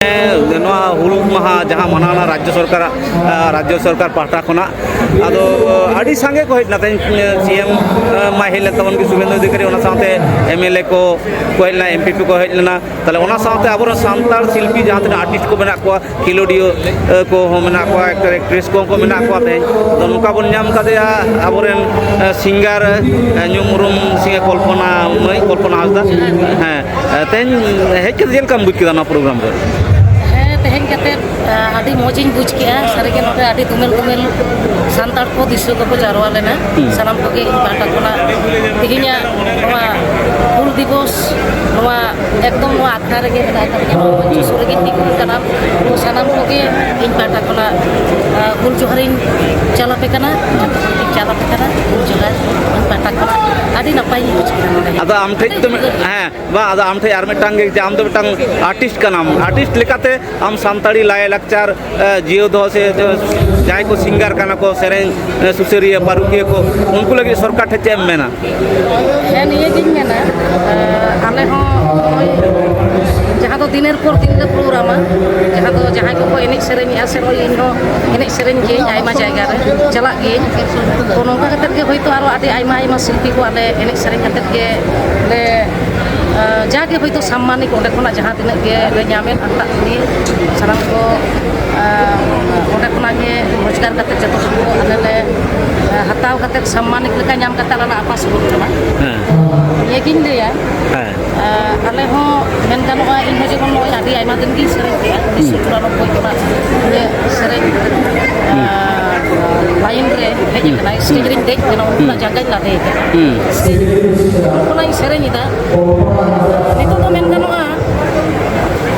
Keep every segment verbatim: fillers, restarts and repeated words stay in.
ᱱᱚᱣᱟ ᱦᱩᱞ ᱢᱟᱦᱟ ᱡᱟᱦᱟᱸ ᱢᱟᱱᱟᱣᱱᱟ ᱨᱟᱡᱽᱡᱚ ᱥᱚᱨᱠᱟᱨᱟᱜ, ᱨᱟᱡᱽᱡᱚ ᱥᱚᱨᱠᱟᱨ ᱯᱟᱦᱴᱟ ᱠᱷᱚᱱᱟᱜ, ᱟᱫᱚ ᱟᱹᱰᱤ ᱥᱟᱸᱜᱮ ᱠᱚ ᱦᱮᱡ ᱞᱮᱱᱟ᱾ ᱛᱮᱦᱮᱧ ᱥᱤ ᱮᱢ ᱢᱟᱭ ᱦᱮᱡ ᱞᱮᱱ ᱛᱟᱵᱚᱱ ᱜᱮ, ᱥᱩᱵᱷᱮᱱᱫᱩ ᱚᱫᱷᱤᱠᱟᱨᱤ, ᱚᱱᱟ ᱥᱟᱶᱛᱮ ᱮᱢ ᱮᱞ ᱮ ᱠᱚ ᱠᱚ ᱦᱮᱡ ᱞᱮᱱᱟ, ᱮᱢ ᱯᱤ ᱯᱤ ᱠᱚ ᱦᱮᱡ ᱞᱮᱱᱟ᱾ ᱛᱟᱦᱚᱞᱮ ᱚᱱᱟ ᱥᱟᱶᱛᱮ ᱟᱵᱚᱨᱮᱱ ᱥᱟᱱᱛᱟᱲ ᱥᱤᱞᱯᱤ ᱡᱟᱦᱟᱸ ᱛᱤᱱᱟᱹᱜ ᱟᱨᱴᱤᱥᱴ ᱠᱚ ᱢᱮᱱᱟᱜ ᱠᱚᱣᱟ, ᱠᱷᱮᱞᱳᱰᱤᱭᱟᱹ ᱠᱚᱦᱚᱸ ᱢᱮᱱᱟᱜ ᱠᱚᱣᱟ, ᱮᱠᱴᱟᱨ ᱮᱠᱴᱨᱮᱥ ᱠᱚᱦᱚᱸ ᱠᱚ ᱢᱮᱱᱟᱜ ᱠᱚᱣᱟ᱾ ᱛᱮᱦᱮᱧ ᱫᱚ ᱱᱚᱝᱠᱟ ᱵᱚᱱ ᱧᱟᱢ ᱠᱟᱫᱮᱭᱟ ᱟᱵᱚᱨᱮᱱ ᱥᱤᱝᱜᱟᱨ ᱧᱩᱢ ᱩᱨᱩᱢ ᱥᱤᱝᱜᱟᱨ ᱠᱚᱞᱯᱚᱱᱟ ᱢᱟᱹᱭ, ᱠᱚᱞᱯᱚᱱᱟ ᱦᱟᱸᱥᱫᱟ᱾ ᱦᱮᱸ, ᱛᱮᱦᱮᱧ ᱦᱮᱡ ᱠᱟᱛᱮ ᱪᱮᱫ ᱞᱮᱠᱟᱢ ᱵᱩᱡᱽ ᱠᱮᱫᱟ ᱱᱚᱣᱟ ᱯᱨᱳᱜᱨᱟᱢ ᱨᱮ? ᱦᱮᱸ, ᱛᱮᱦᱮᱧ ᱠᱟᱛᱮ ᱟᱹᱰᱤ ᱢᱚᱡᱽ ᱤᱧ ᱵᱩᱡᱽ ᱠᱮᱜᱼᱟ᱾ ᱥᱟᱹᱨᱤᱜᱮ ᱱᱚᱰᱮ ᱟᱹᱰᱤ ᱛᱩᱢᱮᱞ ᱛᱩᱢᱮᱞ ᱥᱟᱱᱛᱟᱲ ᱠᱚ ᱫᱤᱥᱩᱣᱟᱹ ᱠᱚᱠᱚ ᱡᱟᱨᱣᱟ ᱞᱮᱱᱟ᱾ ᱦᱩᱸ᱾ ᱥᱟᱱᱟᱢ ᱠᱚᱜᱮ ᱤᱧ ᱯᱟᱦᱴᱟ ᱠᱷᱚᱱᱟᱜ ᱛᱮᱦᱮᱧᱟᱜ ᱱᱚᱣᱟ ᱦᱩᱞ ᱫᱤᱵᱚᱥ, ᱱᱚᱣᱟ ᱮᱠᱫᱚᱢ ᱱᱚᱣᱟ ᱟᱠᱷᱲᱟ ᱨᱮᱜᱮ ᱢᱮᱱᱟᱜ ᱟᱠᱟᱫ ᱞᱤᱧᱟ, ᱱᱚᱣᱟ ᱢᱚᱧᱪᱚ ᱥᱩᱨ ᱨᱮᱜᱮ ᱛᱤᱸᱜᱩ ᱟᱠᱟᱱᱟ᱾ ᱛᱚ ᱥᱟᱱᱟᱢ ᱠᱚᱜᱮ ᱤᱧ ᱯᱟᱦᱴᱟ ᱠᱷᱚᱱᱟᱜ, ᱟᱸ, ᱦᱩᱞ ᱡᱚᱦᱟᱨᱤᱧ ᱪᱟᱞ ᱟᱯᱮ ᱠᱟᱱᱟ, ᱡᱚᱛᱚ ᱦᱚᱲ ᱜᱮᱧ ᱪᱟᱞ ᱟᱯᱮ ᱠᱟᱱᱟ ᱦᱩᱞ ᱡᱚᱦᱟᱨ ᱤᱧ ᱯᱟᱦᱴᱟ ᱠᱷᱚᱱᱟᱜ᱾ ᱟᱹᱰᱤ ᱱᱟᱯᱟᱭᱤᱧ ᱵᱩᱡᱽ ᱠᱮᱫᱟ ᱱᱚᱰᱮ ᱦᱮᱡ ᱟᱫᱚ ᱟᱢ ᱴᱷᱮᱡ ᱠᱟᱛᱮ᱾ ᱛᱚ ᱢᱤᱫ-, ᱦᱮᱸ, ᱵᱟᱝ, ᱟᱫᱚ ᱟᱢ ᱴᱷᱮᱡ ᱟᱨ ᱢᱤᱫᱴᱟᱝ ᱜᱮ, ᱡᱮ ᱟᱢ ᱫᱚ ᱢᱤᱫᱴᱟᱝ ᱟᱨᱴᱤᱥᱴ ᱠᱟᱱᱟᱢ, ᱟᱨᱴᱤᱥᱴ ᱞᱮᱠᱟᱛᱮ ᱟᱢ ᱥᱟᱱᱛᱟᱲᱤ ᱞᱟᱭᱼᱞᱟᱠᱪᱟᱨ, ᱮ, ᱡᱤᱭᱟᱹᱣ ᱫᱚᱦᱚ ᱥᱮ ᱡᱟᱦᱟᱸᱭ ᱠᱚ ᱥᱤᱝᱜᱟᱨ ᱠᱟᱱᱟ ᱠᱚ, ᱥᱮᱨᱮᱧ, ᱮ, ᱥᱩᱥᱟᱹᱨᱤᱭᱟᱹ, ᱯᱟᱹᱨᱩᱠᱷᱤᱭᱟᱹ ᱠᱚ, ᱩᱱᱠᱩ ᱞᱟᱹᱜᱤᱫ ᱥᱚᱨᱠᱟᱨ ᱴᱷᱮᱱ ᱪᱮᱫ ᱮᱢ ᱢᱮᱱᱟ? ᱦᱮᱸ, ᱱᱤᱭᱟᱹᱜᱤᱧ ᱢᱮᱱᱟ, ᱮ, ᱟᱞᱮ ᱦᱚᱸ ᱱᱚᱜᱼᱚᱭ ᱡᱟᱦᱟᱸ ᱫᱚ ᱫᱤᱱᱮᱨ ᱯᱚᱨ ᱫᱤᱱ ᱞᱮ ᱯᱨᱳᱜᱨᱟᱢᱟ, ᱡᱟᱦᱟᱸ ᱫᱚ ᱡᱟᱦᱟᱸᱭ ᱠᱚᱠᱚ ᱮᱱᱮᱡ ᱥᱮᱨᱮᱧᱮᱜᱼᱟ, ᱥᱮ ᱱᱚᱜᱼᱚᱭ ᱤᱧ ᱦᱚᱸ ᱮᱱᱮᱡ ᱥᱮᱨᱮᱧ ᱜᱤᱭᱟᱹᱧ ᱟᱭᱢᱟ ᱡᱟᱭᱜᱟ ᱨᱮ ᱪᱟᱞᱟᱜ ᱜᱤᱭᱟᱹᱧ᱾ ᱛᱚ ᱱᱚᱝᱠᱟ ᱠᱟᱛᱮᱫ ᱜᱮ ᱦᱳᱭᱛᱳ ᱟᱨᱚ ᱟᱹᱰᱤ ᱟᱭᱢᱟ ᱟᱭᱢᱟ ᱥᱤᱞᱯᱤ ᱠᱚ ᱟᱞᱮ ᱮᱱᱮᱡ ᱥᱮᱨᱮᱧ ᱠᱟᱛᱮᱫ ᱜᱮ ᱞᱮ, ᱮ, ᱡᱟᱜᱮ ᱦᱳᱭᱛᱳ ᱥᱟᱢᱢᱟᱱᱤᱠ ᱚᱸᱰᱮ ᱠᱷᱚᱱᱟᱜ ᱡᱟᱦᱟᱸ ᱛᱤᱱᱟᱹᱜ ᱜᱮ ᱞᱮ ᱧᱟᱢᱮᱫ ᱦᱟᱱᱛᱟᱜ ᱱᱤᱭᱟᱹ ᱥᱟᱱᱟᱢ ᱠᱚ, ᱮ, ᱚᱸᱰᱮ ᱠᱷᱚᱱᱟᱜ ᱜᱮ ᱨᱳᱡᱽᱜᱟᱨ ᱠᱟᱛᱮᱫ ᱡᱚᱛᱚ ᱠᱚ ᱟᱞᱮ ᱞᱮ, ᱮ, ᱦᱟᱛᱟᱣ ᱠᱟᱛᱮᱫ ᱥᱟᱢᱢᱟᱱᱤᱠ ᱞᱮᱠᱟ ᱧᱟᱢ ᱠᱟᱛᱮᱫ ᱟᱞᱮ ᱞᱮ ᱟᱯᱟᱥᱩᱞᱚᱜ ᱠᱟᱱᱟ᱾ ᱦᱮᱸ᱾ ᱱᱤᱭᱟᱹᱜᱤᱧ ᱞᱟᱹᱭᱟ᱾ ᱦᱮᱸ᱾ ᱟᱨ ᱟᱞᱮ ᱦᱚᱸ ᱢᱮᱱ ᱜᱟᱱᱚᱜᱼᱟ, ᱤᱧ ᱦᱚᱸ ᱡᱮᱢᱚᱱ ᱱᱚᱜᱼᱚᱭ ᱟᱹᱰᱤ ᱟᱭᱢᱟ ᱫᱤᱱ ᱜᱤᱧ ᱥᱮᱨᱮᱧ ᱠᱮᱜᱼᱟ, ᱩᱱᱤᱥᱥᱚ ᱪᱩᱨᱟᱱᱚᱵᱵᱳᱭ ᱠᱷᱚᱱᱟᱜ ᱤᱧᱟᱹᱜ ᱥᱮᱨᱮᱧ, ᱦᱩᱸ᱾ ᱟᱨ, ᱞᱟᱭᱤᱱ ᱨᱮ ᱦᱮᱡ ᱦᱩᱸ᱾ ᱟᱠᱟᱱᱟ, ᱥᱴᱮᱡ ᱨᱤᱧ ᱫᱮᱡ ᱟᱠᱟᱱᱟ, ᱩᱱ ᱠᱷᱚᱱᱟᱜ ᱦᱩᱸ᱾ ᱡᱟᱸᱜᱟᱧ ᱞᱟᱫᱮ ᱟᱠᱟᱫᱟ᱾ ᱦᱩᱸ᱾ ᱥᱴᱮᱡ ᱨᱮ ᱩᱱ ᱠᱷᱚᱱᱟᱜ ᱤᱧ ᱥᱮᱨᱮᱧ ᱮᱫᱟ᱾ ᱱᱤᱛᱚᱜ ᱫᱚ ᱢᱮᱱ ᱜᱟᱱᱚᱜᱼᱟ,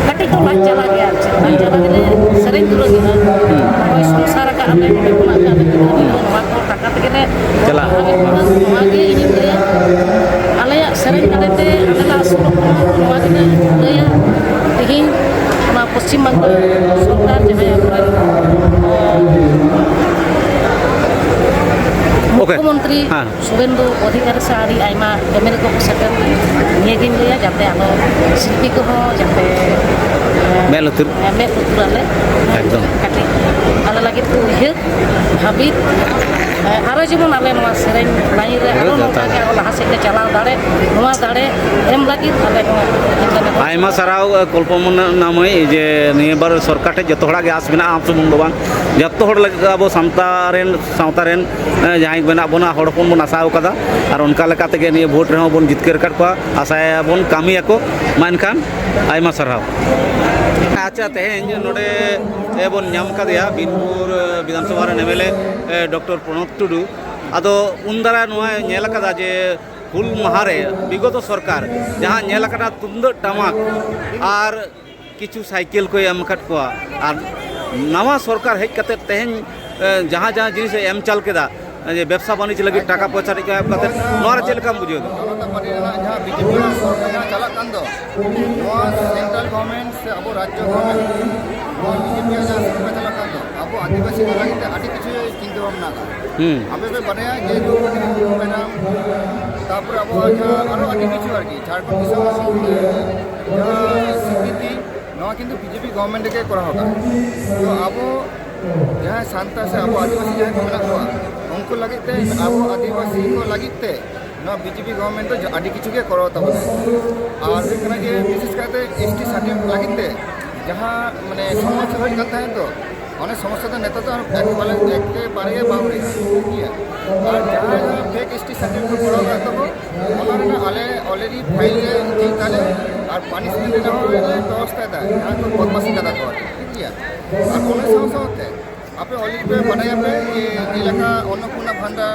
ᱠᱟᱹᱴᱤᱡ ᱫᱚ ᱞᱟᱡ ᱡᱟᱞᱟ ᱜᱮᱭᱟ, ᱟᱨ ᱪᱮᱫ ᱞᱟᱡ ᱡᱟᱞᱟ ᱜᱮᱞᱮ ᱥᱮᱨᱮᱧ ᱫᱩᱨᱟᱹᱝ ᱮᱫᱟ᱾ ᱦᱩᱸ᱾ ᱱᱚᱜᱼᱚᱭ ᱥᱚᱝᱥᱟᱨ ᱟᱠᱟᱫ ᱟᱞᱮ, ᱱᱚᱰᱮ ᱠᱷᱚᱱᱟᱜ ᱜᱮ ᱟᱞᱮ ᱜᱤᱫᱽᱨᱟᱹ ᱯᱤᱫᱽᱨᱟᱹ ᱱᱚᱣᱟ ᱠᱚ ᱴᱟᱠᱟ ᱛᱮᱜᱮ ᱞᱮ ᱪᱟᱞᱟᱜ᱾ ᱱᱚᱣᱟ ᱜᱮ ᱤᱧᱤᱧ ᱞᱟᱹᱭᱟ, ᱟᱞᱮᱭᱟᱜ ᱥᱮᱨᱮᱧ ᱫᱟᱲᱮ ᱛᱮ ᱟᱞᱮ ᱞᱮ ᱟᱹᱥᱩᱞᱚᱜ ᱠᱟᱱᱟ, ᱱᱚᱣᱟ ᱜᱮᱞᱮ ᱞᱟᱹᱭᱟ᱾ ᱛᱮᱦᱮᱧ ᱚᱱᱟ ᱯᱚᱥᱪᱤᱢ ᱵᱟᱝᱞᱟ ᱥᱚᱨᱠᱟᱨ ᱡᱟᱦᱟᱸᱭ ᱟᱵᱚᱨᱮᱱ, OK᱾ ᱢᱩᱠᱷᱭᱚᱢᱚᱱᱛᱨᱤ ᱦᱮᱸ᱾ ᱥᱩᱵᱷᱮᱱᱫᱩ ᱚᱫᱷᱤᱠᱟᱨᱤ ᱥᱟᱶ ᱟᱹᱰᱤ ᱟᱭᱢᱟ ᱮᱢ ᱮᱞ ᱮ ᱠᱚᱠᱚ ᱥᱮᱴᱮᱨ ᱞᱮᱱᱟ᱾ ᱱᱤᱭᱟᱹᱜᱤᱧ ᱞᱟᱹᱭᱟ, ᱡᱟᱛᱮ ᱟᱞᱚ ᱥᱤᱞᱯᱤ ᱠᱚᱦᱚᱸ ᱡᱟᱛᱮ, ᱮᱸ, ᱢᱮᱱ ᱞᱩᱛᱩᱨ᱾ ᱢᱮᱫ ᱞᱩᱛᱩᱨ ᱟᱞᱮ᱾ ᱮᱠᱫᱚᱢ᱾ ᱠᱟᱹᱴᱤᱡ ᱟᱞᱮ ᱞᱟᱹᱜᱤᱫ ᱠᱚ ᱩᱭᱦᱟᱹᱨ ᱵᱷᱟᱹᱵᱤᱛ, ᱟᱨᱚ ᱡᱮᱢᱚᱱ ᱟᱞᱮ ᱱᱚᱣᱟ ᱥᱮᱨᱮᱧ ᱞᱟᱭᱤᱱ ᱨᱮ ᱟᱨᱚ ᱡᱚᱛᱚ᱾ ᱱᱚᱝᱠᱟ ᱜᱮ ᱟᱨᱚ ᱞᱟᱦᱟ ᱥᱮᱫ ᱞᱮ ᱪᱟᱞᱟᱣ ᱫᱟᱲᱮ, ᱱᱚᱣᱟ ᱫᱟᱲᱮ ᱮᱢ ᱞᱟᱹᱜᱤᱫ ᱟᱞᱮ ᱱᱚᱣᱟ ᱟᱭᱢᱟ ᱥᱟᱨᱦᱟᱣ, ᱠᱚᱞᱯᱚᱱᱟ ᱢᱟᱹᱭ, ᱡᱮ ᱱᱤᱭᱟᱹ ᱵᱟᱨ ᱥᱚᱨᱠᱟᱨ ᱴᱷᱮᱱ ᱡᱚᱛᱚ ᱦᱚᱲᱟᱜ ᱜᱮ ᱟᱸᱥ ᱢᱮᱱᱟᱜᱼᱟ, ᱟᱢ ᱥᱩᱢᱩᱝ ᱫᱚ ᱵᱟᱝ, ᱡᱚᱛᱚ ᱦᱚᱲ ᱞᱟᱹᱜᱤᱫ, ᱟᱵᱚ ᱥᱟᱱᱛᱟᱲ ᱨᱮᱱ, ᱥᱟᱶᱛᱟ ᱨᱮᱱ, ᱮ, ᱡᱟᱦᱟᱸᱭ ᱢᱮᱱᱟᱜ ᱵᱚᱱᱟ, ᱦᱚᱲ ᱦᱚᱯᱚᱱ ᱵᱚᱱ ᱟᱥᱟ ᱟᱠᱟᱫᱟ, ᱟᱨ ᱚᱱᱠᱟ ᱞᱮᱠᱟ ᱛᱮᱜᱮ ᱱᱤᱭᱟᱹ ᱵᱷᱳᱴ ᱨᱮᱦᱚᱸ ᱵᱚᱱ ᱡᱤᱛᱠᱟᱹᱨ ᱟᱠᱟᱫ ᱠᱚᱣᱟ᱾ ᱟᱥᱟᱭᱟᱵᱚᱱ ᱠᱟᱹᱢᱤᱭᱟᱠᱚ᱾ ᱢᱟ ᱮᱱᱠᱷᱟᱱ ᱟᱭᱢᱟ ᱥᱟᱨᱦᱟᱣ᱾ ᱟᱪᱪᱷᱟ, ᱛᱮᱦᱮᱧ ᱱᱚᱰᱮ ᱵᱚᱱ ᱧᱟᱢ ᱠᱟᱫᱮᱭᱟ ᱵᱤᱱᱯᱩᱨ, ᱮ, ᱵᱤᱫᱷᱟᱱ ᱥᱚᱵᱷᱟ ᱨᱮᱱ M L A, A, doctor Pranab ᱴᱩᱰᱩ᱾ ᱟᱫᱚ ᱩᱱ ᱫᱟᱨᱟ ᱱᱚᱣᱟ ᱧᱮᱞ ᱟᱠᱟᱫᱟ ᱡᱮ ᱦᱩᱞ ᱢᱟᱦᱟ ᱨᱮ ᱵᱤᱜᱚᱛᱚ ᱥᱚᱨᱠᱟᱨ ᱡᱟᱦᱟᱸ ᱧᱮᱞ ᱟᱠᱟᱱᱟ, ᱛᱩᱢᱫᱟᱹᱜ ᱴᱟᱢᱟᱠ ᱟᱨ ᱠᱤᱪᱷᱩ ᱥᱟᱭᱠᱮᱞ ᱠᱚᱭ ᱮᱢ ᱟᱠᱟᱫ ᱠᱚᱣᱟ, ᱟᱨ ᱱᱟᱣᱟ ᱥᱚᱨᱠᱟᱨ ᱦᱮᱡ ᱠᱟᱛᱮ ᱛᱮᱦᱮᱧ, ᱮ, ᱡᱟᱦᱟᱸ ᱡᱟᱦᱟᱸ ᱡᱤᱱᱤᱥ ᱮ ᱮᱢ ᱪᱟᱞ ᱠᱮᱫᱟ, ᱡᱮ ᱵᱮᱵᱽᱥᱟ ᱵᱟᱹᱱᱤᱡᱽ ᱞᱟᱹᱜᱤᱫ ᱴᱟᱠᱟ ᱯᱚᱭᱥᱟ ᱨᱮᱭᱟᱜ ᱠᱟᱛᱮ, ᱱᱚᱣᱟ ᱨᱮ ᱪᱮᱫ ᱞᱮᱠᱟᱢ ᱵᱩᱡᱷᱟᱹᱣ ᱮᱫᱟ? ᱢᱚᱢᱚᱛᱟ ᱯᱟᱹᱴᱤᱞ ᱨᱮᱱᱟᱜ ᱡᱟᱦᱟᱸ ᱵᱤ ᱡᱮ ᱯᱤ ᱥᱚᱨᱠᱟᱨ ᱡᱟᱦᱟᱸ ᱪᱟᱞᱟᱜ ᱠᱟᱱ ᱫᱚ, ᱱᱚᱣᱟ ᱥᱮᱱᱴᱨᱟᱞ ᱜᱚᱵᱷᱚᱨᱱᱢᱮᱱᱴ ᱥᱮ ᱟᱵᱚ ᱨᱟᱡᱽᱡᱚ ᱜᱚᱵᱷᱚᱨᱱᱢᱮᱱᱴ, ᱱᱚᱣᱟ ᱵᱤ ᱡᱮ ᱯᱤ ᱡᱟᱦᱟᱸ ᱥᱚᱨᱠᱟᱨ ᱪᱟᱞᱟᱜ ᱠᱟᱱ ᱫᱚ, ᱟᱵᱚ ᱟᱹᱫᱤᱵᱟᱹᱥᱤ ᱠᱚ ᱞᱟᱹᱜᱤᱫ ᱛᱮ ᱟᱹᱰᱤ ᱠᱤᱪᱷᱩ ᱪᱤᱱᱛᱟᱹ ᱵᱷᱟᱵᱽᱱᱟ ᱟᱠᱟᱫᱟ᱾ ᱦᱩᱸ᱾ ᱟᱯᱮ ᱯᱮ ᱵᱟᱰᱟᱭᱟ ᱡᱮ ᱫᱨᱳᱯᱚᱫᱤ ᱢᱩᱨᱢᱩ ᱢᱮᱰᱟᱢ, ᱛᱟᱨᱯᱚᱨᱮ ᱟᱵᱚᱣᱟᱜ ᱡᱟᱦᱟᱸ ᱟᱨᱚ ᱟᱹᱰᱤ ᱠᱤᱪᱷᱩ ᱟᱨᱠᱤ, ᱡᱷᱟᱲᱠᱷᱚᱸᱰ ᱫᱤᱥᱚᱢ ᱡᱟᱦᱟᱸ ᱥᱤᱠᱨᱤᱛᱤ, ᱱᱚᱣᱟ ᱠᱤᱱᱛᱩ ᱵᱤ ᱡᱮ ᱯᱤ ᱜᱚᱵᱷᱚᱨᱱᱢᱮᱱᱴ ᱜᱮ ᱠᱚᱨᱟᱣ ᱟᱠᱟᱫᱟ᱾ ᱛᱚ ᱟᱵᱚ ᱡᱟᱦᱟᱸᱭ ᱥᱟᱱᱛᱟᱲ ᱥᱮ ᱟᱵᱚ ᱟᱹᱫᱤᱵᱟᱹᱥᱤ ᱡᱟᱦᱟᱸᱭ ᱠᱚ ᱢᱮᱱᱟᱜ ᱠᱚᱣᱟ, ᱩᱱᱠᱩ ᱞᱟᱹᱜᱤᱫ ᱛᱮ, ᱟᱵᱚ ᱟᱹᱫᱤᱵᱟᱹᱥᱤ ᱠᱚ ᱞᱟᱹᱜᱤᱫ ᱛᱮ ᱱᱚᱣᱟ ᱵᱤ ᱡᱮ ᱯᱤ ᱜᱚᱵᱷᱚᱨᱱᱢᱮᱱᱴ ᱫᱚ ᱟᱹᱰᱤ ᱠᱤᱪᱷᱩ ᱜᱮ ᱠᱚᱨᱟᱣ ᱛᱟᱵᱚᱱᱟ᱾ ᱟᱨ ᱦᱩᱭᱩᱜ ᱠᱟᱱᱟ ᱡᱮ ᱵᱤᱥᱮᱥ ᱠᱟᱭᱛᱮ ᱮᱥ ᱴᱤ ᱥᱟᱨᱴᱤᱯᱷᱤᱠᱮᱴ ᱞᱟᱹᱜᱤᱫ ᱛᱮ ᱡᱟᱦᱟᱸ ᱢᱟᱱᱮ ᱥᱚᱢᱚᱥᱥᱟ ᱦᱩᱭᱩᱜ ᱠᱟᱱ ᱛᱟᱦᱮᱸᱫ ᱫᱚ, ᱚᱱᱟ ᱥᱚᱢᱚᱥᱥᱟ ᱫᱚ ᱱᱮᱛᱟᱨ ᱫᱚ ᱟᱨ ᱮᱠᱵᱟᱨᱮ, ᱮᱠᱮᱵᱟᱨᱮ ᱜᱮ ᱵᱟᱝ ᱦᱩᱭᱩᱜ ᱠᱟᱱᱟ, ᱴᱷᱤᱠ ᱜᱮᱭᱟ? ᱟᱨ ᱡᱟᱦᱟᱸ ᱡᱟᱦᱟᱸ ᱯᱷᱮᱠ ᱮᱥ ᱴᱤ ᱥᱟᱨᱴᱤᱯᱷᱤᱠᱮᱴ ᱠᱚ ᱠᱚᱨᱟᱣ ᱠᱟᱜ ᱛᱟᱵᱚ, ᱚᱱᱟ ᱨᱮᱱᱟᱜ ᱟᱞᱮ ᱚᱞᱨᱮᱰᱤ ᱯᱷᱟᱭᱤᱞ ᱞᱮ ᱤᱫᱤᱭᱮᱫ ᱛᱟᱞᱮ ᱟᱨ ᱯᱟᱱᱤᱥᱢᱮᱱᱴ ᱨᱮᱱᱟᱜ ᱦᱚᱸ ᱞᱮ ᱵᱮᱵᱚᱥᱛᱷᱟᱭᱮᱫᱟ, ᱡᱟᱦᱟᱸ ᱠᱚ ᱵᱚᱫᱢᱟᱥᱤ ᱠᱟᱫᱟ ᱠᱚ, ᱴᱷᱤᱠ ᱜᱮᱭᱟ? ᱟᱨ ᱚᱱᱟ ᱥᱟᱶ ᱥᱟᱶᱛᱮ ᱟᱯᱮ ᱚᱞᱨᱮᱰᱤ ᱯᱮ ᱵᱟᱰᱟᱭᱟᱯᱮ ᱡᱮ ᱡᱮᱞᱮᱠᱟ ᱚᱱᱱᱚᱯᱩᱨᱱᱟ ᱵᱷᱟᱱᱰᱟᱨ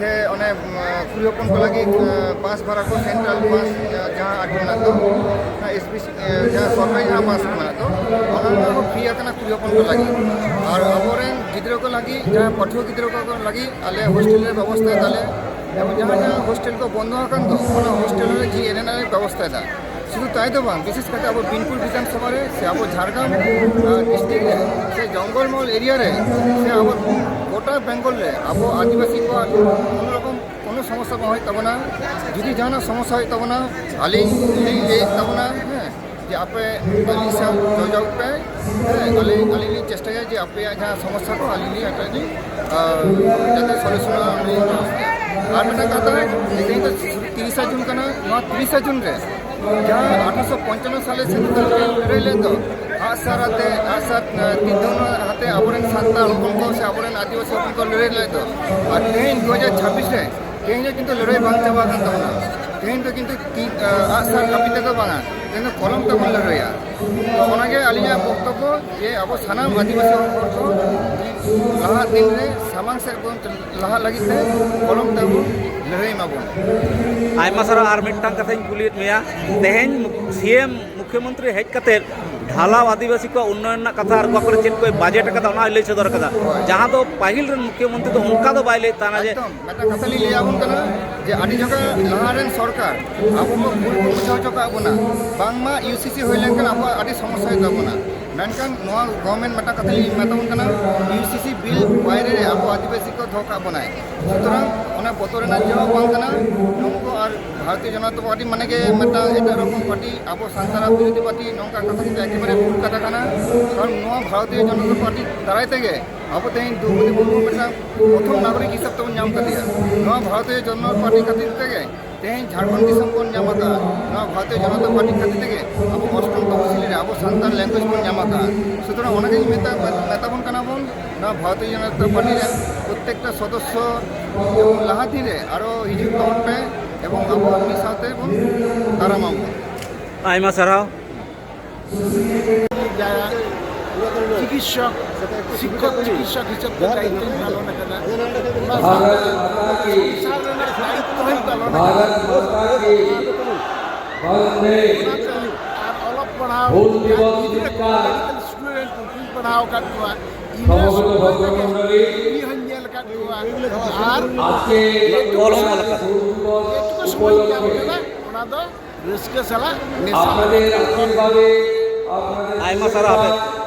ᱥᱮ ᱚᱱᱮ, ᱩᱢ, ᱠᱩᱲᱤ ᱦᱚᱯᱚᱱ ᱠᱚ ᱞᱟᱹᱜᱤᱫ, ᱮ, ᱵᱟᱥ ᱵᱷᱟᱲᱟ ᱠᱚ ᱥᱮᱱᱴᱨᱟᱞ ᱵᱟᱥ, ᱮ, ᱡᱟᱦᱟᱸ ᱟᱹᱰᱤ ᱢᱮᱱᱟᱜ ᱫᱚ, ᱚᱱᱟ ᱮᱥ ᱵᱤ ᱥᱤ, ᱮ, ᱡᱟᱦᱟᱸ ᱥᱚᱨᱠᱟᱨᱤ ᱡᱟᱦᱟᱸ ᱵᱟᱥ ᱢᱮᱱᱟᱜ ᱫᱚ, ᱚᱱᱟ ᱨᱮᱱᱟᱜ ᱦᱚᱸ ᱯᱷᱨᱤ ᱟᱠᱟᱱᱟ ᱠᱩᱲᱤ ᱦᱚᱯᱚᱱ ᱠᱚ ᱞᱟᱹᱜᱤᱫ᱾ ᱟᱨ ᱟᱵᱚᱨᱮᱱ ᱜᱤᱫᱽᱨᱟᱹ ᱠᱚ ᱞᱟᱹᱜᱤᱫ, ᱡᱟᱦᱟᱸ ᱯᱟᱹᱴᱷᱩᱣᱟᱹ ᱜᱤᱫᱽᱨᱟᱹ ᱠᱚ ᱞᱟᱹᱜᱤᱫ ᱟᱞᱮ ᱦᱳᱥᱴᱮᱞ ᱞᱮ ᱵᱮᱵᱚᱥᱛᱷᱟ ᱮᱫᱟᱞᱮ᱾ ᱮᱵᱚᱝ ᱡᱟᱦᱟᱸ ᱡᱟᱦᱟᱸ ᱦᱳᱥᱴᱮᱞ ᱠᱚ ᱵᱚᱱᱫᱚ ᱟᱠᱟᱱ ᱫᱚ, ᱚᱱᱟ ᱦᱳᱥᱴᱮᱞ ᱨᱮ ᱡᱤ ᱮᱱ ᱮᱱ ᱟᱨ ᱵᱮᱵᱚᱥᱛᱷᱟ ᱮᱫᱟ᱾ ᱥᱩᱫᱷᱩ ᱛᱟᱭ ᱫᱚ ᱵᱟᱝ, ᱵᱤᱥᱮᱥ ᱠᱟᱛᱮ ᱟᱵᱚ ᱵᱤᱱᱯᱩᱨ ᱵᱤᱫᱷᱟᱱ ᱥᱚᱵᱷᱟ ᱨᱮ ᱥᱮ ᱟᱵᱚ ᱡᱷᱟᱲᱜᱨᱟᱢ, ᱟᱸ, ᱰᱤᱥᱴᱨᱤᱠᱴ ᱨᱮ ᱥᱮ ᱡᱚᱝᱜᱚᱞᱢᱚᱦᱚᱞ ᱮᱨᱤᱭᱟ ᱨᱮ ᱥᱮ ᱟᱵᱚ ᱜᱚᱴᱟ ᱵᱮᱝᱜᱚᱞ ᱨᱮ ᱟᱵᱚ ᱟᱹᱫᱤᱵᱟᱹᱥᱤ ᱠᱚᱣᱟᱜ ᱠᱳᱱᱳ ᱨᱚᱠᱚᱢ ᱠᱳᱱᱳ ᱥᱚᱢᱚᱥᱥᱟ ᱵᱟᱝ ᱦᱩᱭᱩᱜ ᱛᱟᱵᱚᱱᱟ᱾ ᱡᱩᱫᱤ ᱡᱟᱦᱟᱱᱟᱜ ᱥᱚᱢᱚᱥᱥᱟ ᱦᱩᱭᱩᱜ ᱛᱟᱵᱚᱱᱟ, ᱟᱹᱞᱤᱧ ᱞᱤᱧ ᱞᱟᱹᱭᱮᱫ ᱛᱟᱵᱚᱱᱟ, ᱦᱮᱸ, ᱟᱯᱮ ᱟᱹᱞᱤᱧ ᱥᱟᱶ ᱡᱳᱜᱟᱡᱳᱜᱽ ᱯᱮ᱾ ᱦᱮᱸ, ᱟᱹᱞᱤᱧ, ᱟᱹᱞᱤᱧ ᱞᱤᱧ ᱪᱮᱥᱴᱟᱭᱟ ᱡᱮ ᱟᱯᱮᱭᱟᱜ ᱡᱟᱦᱟᱸ ᱥᱚᱢᱚᱥᱥᱟ ᱠᱚ ᱟᱹᱞᱤᱧ ᱞᱤᱧ ᱮᱴᱟᱜ ᱞᱤᱧ, ᱟᱸ, ᱡᱟᱛᱮ solution ᱟᱹᱞᱤᱧ ᱞᱤᱧ ᱵᱮᱵᱚᱥᱛᱷᱟᱭᱟ᱾ ᱟᱨ ᱢᱤᱫᱴᱟᱝ ᱠᱟᱛᱷᱟ, ᱛᱮᱦᱮᱧ ᱫᱚ ᱛᱤᱨᱤᱥᱟ ᱡᱩᱱ ᱠᱟᱱᱟ, ᱱᱚᱣᱟ ᱛᱤᱨᱤᱥᱟ ᱡᱩᱱ ᱨᱮ ᱡᱟᱦᱟᱸ ᱟᱴᱷᱨᱚᱥᱚ ᱯᱚᱧᱪᱟᱱᱱᱚ ᱥᱟᱞᱮ ᱥᱤᱫᱩ ᱠᱟᱹᱱᱦᱩ ᱞᱟᱹᱲᱦᱟᱹᱭ ᱞᱮᱫ ᱫᱚ, ᱟᱜᱼᱥᱟᱨ ᱟᱛᱮ, ᱟᱜᱼᱥᱟᱨ, ᱟᱸ, ᱛᱤᱨ ᱫᱷᱚᱱᱩ ᱟᱛᱮ ᱟᱵᱚᱨᱮᱱ ᱥᱟᱱᱛᱟᱲ ᱦᱚᱯᱚᱱ ᱠᱚ ᱥᱮ ᱟᱵᱚᱨᱮᱱ ᱟᱹᱫᱤᱵᱟᱹᱥᱤ ᱦᱚᱯᱚᱱ ᱠᱚ ᱞᱟᱹᱲᱦᱟᱹᱭ ᱞᱮᱫ ᱫᱚ, ᱟᱨ ᱛᱮᱦᱮᱧ ᱫᱩ ᱦᱟᱡᱟᱨ ᱪᱷᱟᱵᱵᱤᱥ ᱨᱮ ᱛᱮᱦᱮᱧ ᱫᱚ ᱠᱤᱱᱛᱩ ᱞᱟᱹᱲᱦᱟᱹᱭ ᱵᱟᱝ ᱪᱟᱵᱟ ᱟᱠᱟᱱ ᱛᱟᱵᱚᱱᱟ᱾ ᱛᱮᱦᱮᱧ ᱫᱚ ᱠᱤᱱᱛᱩ ᱛᱤ, ᱟᱸ, ᱟᱜᱼᱥᱟᱨ ᱠᱟᱹᱯᱤ ᱛᱮᱫᱚ ᱵᱟᱝᱟ, ᱛᱮᱦᱮᱧ ᱫᱚ ᱠᱚᱞᱚᱢ ᱛᱮᱵᱚᱱ ᱞᱟᱹᱲᱦᱟᱹᱭᱟ᱾ ᱛᱚ, ᱚᱱᱟᱜᱮ ᱟᱹᱞᱤᱧᱟᱜ ᱵᱚᱠᱛᱚᱵᱵᱚ ᱡᱮ ᱟᱵᱚ ᱥᱟᱱᱟᱢ ᱟᱹᱫᱤᱵᱟᱹᱥᱤ ᱦᱚᱲ ᱠᱚ ᱞᱟᱦᱟᱜ ᱫᱤᱱ ᱨᱮ ᱥᱟᱢᱟᱝ ᱥᱮᱫ ᱵᱚᱱ ᱞᱟᱦᱟᱜ ᱞᱟᱹᱜᱤᱫ ᱛᱮ ᱠᱚᱞᱚᱢ ᱛᱮᱵᱚᱱ ᱞᱟᱹᱲᱦᱟᱹᱭ ᱢᱟᱵᱚᱱ᱾ ᱟᱭᱢᱟ ᱥᱟᱨᱦᱟᱣ᱾ ᱟᱨ ᱢᱤᱫᱴᱟᱝ ᱠᱟᱛᱷᱟᱧ ᱠᱩᱞᱤᱭᱮᱫ ᱢᱮᱭᱟ, ᱛᱮᱦᱮᱧ ᱥᱤ ᱮᱢ ᱢᱩᱠᱷᱭᱚᱢᱚᱱᱛᱨᱤ ᱦᱮᱡ ᱠᱟᱛᱮ ᱰᱷᱟᱞᱟᱣ ᱟᱹᱫᱤᱵᱟᱹᱥᱤ ᱠᱚᱣᱟᱜ ᱩᱱᱱᱚᱭᱚᱱ ᱨᱮᱱᱟᱜ ᱠᱟᱛᱷᱟ ᱟᱨ ᱚᱠᱟ ᱠᱚᱨᱮ ᱪᱮᱫ ᱠᱚᱭ ᱵᱟᱡᱮᱴ ᱟᱠᱟᱫᱟ, ᱚᱱᱟ ᱦᱚᱸᱭ ᱞᱟᱹᱭ ᱥᱚᱫᱚᱨ ᱟᱠᱟᱫᱟ, ᱡᱟᱦᱟᱸ ᱫᱚ ᱯᱟᱹᱦᱤᱞ ᱨᱮᱱ ᱢᱩᱠᱷᱭᱚᱢᱚᱱᱛᱨᱤ ᱫᱚ ᱚᱱᱠᱟ ᱫᱚ ᱵᱟᱭ ᱞᱟᱹᱭᱮᱫ ᱛᱟᱦᱮᱱᱟ ᱡᱮ ᱮᱠᱫᱚᱢ᱾ ᱢᱤᱫᱴᱟᱝ ᱠᱟᱛᱷᱟ ᱞᱤᱧ ᱞᱟᱹᱭ ᱟᱵᱚᱱ ᱠᱟᱱᱟ ᱡᱮ ᱟᱹᱰᱤ ᱡᱚᱠᱷᱟ ᱞᱟᱦᱟ ᱨᱮᱱ ᱥᱚᱨᱠᱟᱨ ᱟᱵᱚ ᱠᱚ ᱵᱷᱩᱞ ᱠᱚ ᱵᱩᱡᱷᱟᱹᱣ ᱦᱚᱪᱚ ᱠᱟᱜ ᱵᱚᱱᱟ, ᱵᱟᱝᱢᱟ ᱤᱭᱩ ᱥᱤ ᱥᱤ ᱦᱩᱭ ᱞᱮᱱᱠᱷᱟᱱ ᱟᱵᱚᱣᱟᱜ ᱟᱹᱰᱤ ᱥᱚᱢᱚᱥᱥᱟ ᱦᱩᱭᱩᱜ ᱛᱟᱵᱚᱱᱟ᱾ ᱢᱮᱱᱠᱷᱟᱱ ᱱᱚᱣᱟ ᱜᱚᱵᱷᱚᱨᱱᱢᱮᱱᱴ ᱢᱤᱫᱴᱟᱝ ᱠᱟᱛᱷᱟ ᱞᱤᱧ ᱢᱮᱛᱟᱵᱚᱱ ᱠᱟᱱᱟ, ᱤᱭᱩ ᱥᱤ ᱥᱤ ᱵᱤᱞ ᱵᱟᱭᱨᱮ ᱨᱮ ᱟᱵᱚ ᱟᱹᱫᱤᱵᱟᱹᱥᱤ ᱠᱚ ᱫᱚᱦᱚ ᱠᱟᱜ ᱵᱚᱱᱟᱭ᱾ ᱥᱩᱛᱚᱨᱟᱝ ᱚᱱᱟ ᱵᱚᱛᱚᱨ ᱨᱮᱱᱟᱜ ᱪᱮᱫ ᱦᱚᱸ ᱵᱟᱝ ᱠᱟᱱᱟ᱾ ᱱᱩᱠᱩ ᱟᱨ ᱵᱷᱟᱨᱚᱛᱤᱭᱚ ᱡᱚᱱᱚᱛᱟ ᱯᱟᱨᱴᱤ ᱢᱟᱱᱮ ᱜᱮ ᱢᱤᱫᱴᱟᱝ ᱮᱴᱟᱜ ᱨᱚᱠᱚᱢ ᱯᱟᱨᱴᱤ, ᱟᱵᱚ ᱥᱟᱱᱛᱟᱲ ᱵᱤᱨᱳᱫᱷᱤ ᱯᱟᱨᱴᱤ, ᱱᱚᱝᱠᱟ ᱠᱟᱛᱷᱟ ᱠᱤᱱᱛᱩ ᱮᱠᱮᱵᱟᱨᱮ ᱵᱷᱩᱞ ᱠᱟᱛᱷᱟ ᱠᱟᱱᱟ᱾ ᱠᱟᱨᱚᱱ ᱱᱚᱣᱟ ᱵᱷᱟᱨᱚᱛᱤᱭᱚ ᱡᱚᱱᱚᱛᱟ ᱯᱟᱨᱴᱤ ᱫᱟᱨᱟᱭ ᱛᱮᱜᱮ ᱟᱵᱚ ᱛᱮᱦᱮᱧ ᱫᱨᱚᱣᱯᱚᱫᱤ ᱢᱩᱨᱢᱩ ᱢᱤᱫᱴᱟᱝ ᱯᱨᱚᱛᱷᱚᱢ ᱱᱟᱜᱚᱨᱤᱠ ᱦᱤᱥᱟᱹᱵ ᱛᱮᱵᱚᱱ ᱧᱟᱢ ᱠᱟᱫᱮᱭᱟ᱾ ᱱᱚᱣᱟ ᱵᱷᱟᱨᱚᱛᱤᱭᱚ ᱡᱚᱱᱚᱛᱟ ᱯᱟᱨᱴᱤ ᱠᱷᱟᱹᱛᱤᱨ ᱛᱮᱜᱮ ᱛᱮᱦᱮᱧ ᱡᱷᱟᱲᱠᱷᱚᱸᱰ ᱫᱤᱥᱚᱢ ᱵᱚᱱ ᱧᱟᱢ ᱟᱠᱟᱫᱼᱟ᱾ ᱱᱚᱣᱟ ᱵᱷᱟᱨᱚᱛᱤᱭᱚ ᱡᱚᱱᱚᱛᱟ ᱯᱟᱨᱴᱤ ᱠᱷᱟᱹᱛᱤᱨ ᱛᱮᱜᱮ ᱟᱵᱚ ᱚᱥᱴᱚᱢ ᱛᱚᱯᱚᱥᱤᱞᱤ ᱨᱮ ᱟᱵᱚ ᱥᱟᱱᱛᱟᱲ ᱞᱮᱝᱜᱩᱭᱮᱡᱽ ᱵᱚᱱ ᱧᱟᱢ ᱟᱠᱟᱫᱼᱟ᱾ ᱥᱩᱛᱚᱨᱟᱝ ᱚᱱᱟᱜᱤᱧ ᱢᱮᱛᱟ, ᱢᱮᱛᱟ ᱵᱚᱱ ᱠᱟᱱᱟ ᱵᱚᱱ, ᱱᱚᱣᱟ ᱵᱷᱟᱨᱚᱛᱤᱭᱚ ᱡᱚᱱᱚᱛᱟ ᱯᱟᱨᱴᱤ ᱨᱮᱱ ᱯᱨᱚᱛᱛᱮᱠᱴᱟ ᱥᱚᱫᱚᱥᱥᱚ ᱡᱮᱢᱚᱱ ᱞᱟᱦᱟ ᱫᱤᱱ ᱨᱮ ᱟᱨᱚ ᱦᱤᱡᱩᱜ ᱛᱟᱵᱚᱱ ᱯᱮ ᱮᱵᱚᱝ ᱟᱵᱚ ᱢᱤᱫ ᱥᱟᱶᱛᱮ ᱵᱚᱱ ᱛᱟᱲᱟᱢ ᱟᱵᱚᱱ᱾ ᱟᱭᱢᱟ ᱥᱟᱨᱦᱟᱣ᱾ ᱡᱟᱦᱟᱸ ᱪᱤᱠᱤᱛᱥᱚᱠ, ᱥᱤᱠᱠᱷᱚᱠ ᱪᱤᱠᱤᱛᱥᱚᱠ ᱦᱤᱥᱟᱹᱵ ᱛᱮ ᱫᱟᱭᱤᱛᱛᱚᱧ ᱯᱟᱞᱚᱱ ᱟᱠᱟᱫᱟ᱾ ᱚᱱᱟ ᱥᱟᱶᱛᱮ ᱥᱚᱝᱥᱟᱨ ᱨᱮᱱᱟᱜ ᱫᱟᱭᱤᱛᱛᱚ ᱦᱚᱸᱧ ᱯᱟᱞᱚᱱ ᱟᱠᱟᱫᱟ᱾ ᱚᱱᱟᱛᱮ ᱟᱨ ᱚᱞᱚᱜ ᱯᱟᱲᱦᱟᱣ ᱜᱤᱫᱽᱨᱟᱹ ᱠᱚ, ᱢᱮᱰᱤᱠᱮᱞ ᱥᱴᱩᱰᱮᱱᱴ ᱩᱱᱠᱩᱧ ᱯᱟᱲᱦᱟᱣ ᱟᱠᱟᱫ ᱠᱚᱣᱟ᱾ ᱤᱱᱟᱹ ᱥᱚᱢᱚᱭ ᱨᱮᱜᱮ ᱠᱩᱞᱤ ᱦᱚᱸᱧ ᱧᱮᱞ ᱟᱠᱟᱫ ᱠᱚᱣᱟ᱾ ᱟᱨ ᱚᱞ ᱦᱚᱸ ᱚᱞ ᱟᱠᱟᱫᱟ᱾ ᱡᱮᱴᱩᱠᱩ ᱥᱚᱢᱚᱭ ᱧᱟᱢ ᱠᱟᱫᱟ, ᱚᱱᱟ ᱫᱚ ᱨᱟᱹᱥᱠᱟᱹ ᱥᱟᱞᱟᱜ ᱢᱮᱥᱟ᱾ ᱟᱭᱢᱟ ᱥᱟᱨᱦᱟᱣ᱾